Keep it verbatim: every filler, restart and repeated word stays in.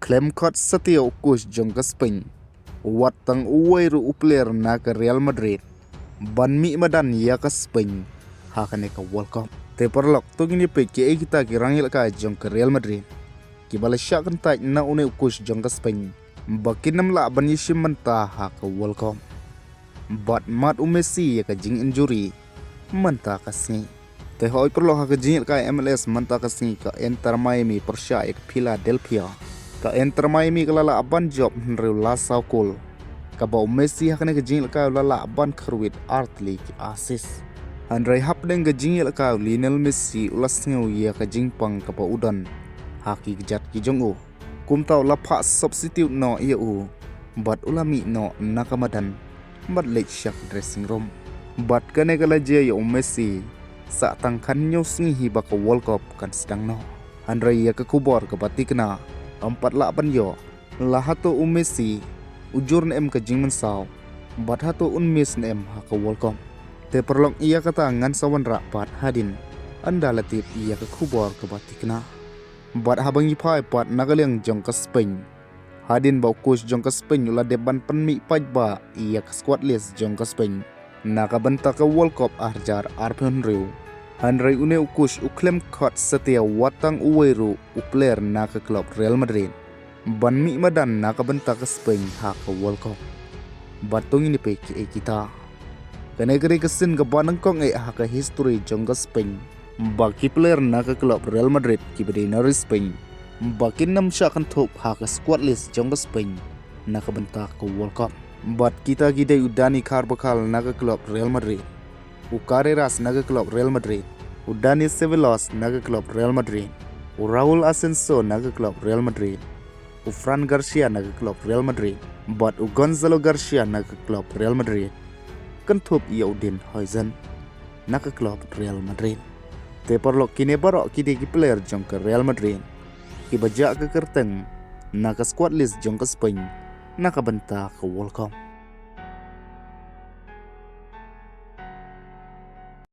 Khlem khot satia u coach jong ka Spain, wat tang uwei ruh u player na ka Real Madrid ban mih madan ïa ka Spain ha kane ka World Cup. Te paralok, to ngin ïa peit kiei kita ki rangïalehkai jong ka Real Madrid kiba la shah kyntait na une u coach jong ka Spain ba kin ym lah ban ïashim bynta ha ka World Cup. Bad mad u Messi ïa ka jinginjury mynta ka sngi. Te hooid paralok, ha ka jingïalehkai M L S mynta ka sngi, ka Inter Miami pyrshah ïa ka Philadelphia. Ka Inter Miami ka la lah ban jop hynriew la saw kol, kaba u Messi ha kane ka jingïalehkai u la lah ban kyrwit artylli ki assist. Hynrei hapdeng ka jingïalehkai u Lionel Messi u la sngew ïa ka jingpang kaba u don ha ki kjat ki jong u. Kumta u la phah substitute noh ïa u bad u la mih noh na ka madan bad leit sha ka dressing room. Bad kane ka la jia ïa u Messi sah tang khathynñiew sngi hi ba ka World Cup kan sdang noh. Hynrei ïa ka khubor kaba thikna, ym pat lah ban ïoh la hato u Messi u jur ne em ka jingmynsaw, bad hato un miss ne em ha ka World Cup. Te paralok, ïa kata ngan sa wanrah pat hadien ynda la tip ïa ka khubor kaba thikna. Bad haba ngi phai pat na ka liang jong ka Spain, hadien ba u coach jong ka Spain u la dep ban pynmih paidbah ïa ka squad list jong ka Spain na ka bynta ka World Cup arhajar arphew hynriew, hynrei une u coach u khlem khot satia wat tang uwei ruh u player na ka club Real Madrid ban mih madan na ka bynta ka Spain ha ka World Cup. Bad to ngin ïa peit kiei kita. Kane ka dei ka sien kaba nyngkong eh ha ka history jong ka Spain ba ki player na ka club Real Madrid kiba dei na ri Spain ba kin ym shah kynthup ha ka squad list jong ka Spain na ka bynta ka World Cup. Bad kita ki dei u Dani Carvajal na ka club Real Madrid, u Carreras na ka club Real Madrid, u Dani Ceballos na ka club Real Madrid, u Raul Asensio na ka club Real Madrid, u Fran Garcia na ka club Real Madrid, bad u Gonzalo Garcia na ka club Real Madrid. Kynthup ïa u Dean Huijsen na ka club Real Madrid. Te paralok, kine baroh ki dei ki player jong ka Real Madrid kiba jah ka kyrteng na ka squad list jong ka Spain na ka bynta ka World Cup.